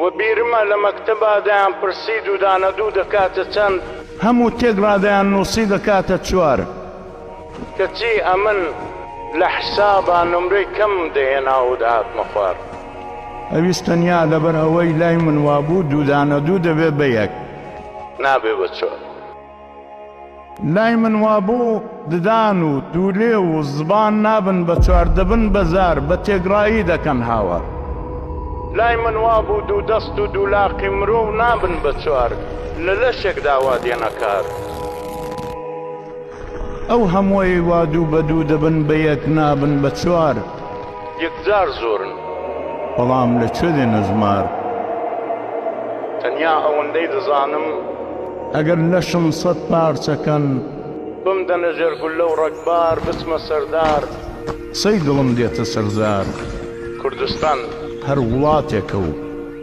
وە بیرمە لە مەکتەبا دەیان پرسی دوو دانە دوو دەکاتە چەند؟ هەموو تێکڕا دەیان نووسی دەکاتە چوار. کەچی ئەمن لە حسابا نمرەی کەمم دەهێنا و دەهاتمە خوار. ئەویش تەنیا لەبەر ئەوەی لای من وابوو دوو دانە دوو دەبێ بە یەک. نابێ بە چوار. لای من وابوو ددان و دوو لێو و زبان نابن بە چوار دەبن بە زار بە تێکڕایی دەکەن هاوار. لای من وابوو دوو دەست و دوو لاقی مرۆو نابن بە چوار لە لەشێکدا وا دێنە کار. ئەو هەمووەی وا دوو بە دوو دەبن بە یەک نابن بە چوار. یەکجار زۆرن بەڵام لە کوێ دێنە ژمار؟ تەنیا ئەوەندەی دەزانم. ئەگەر لەشم سەت پارچە کەن. بمدەنە ژێر گوللە و ڕەگبار بچمە سەر دار. قسەی دڵم دێتە سەر زار. کوردستان هەر وڵاتێکە و.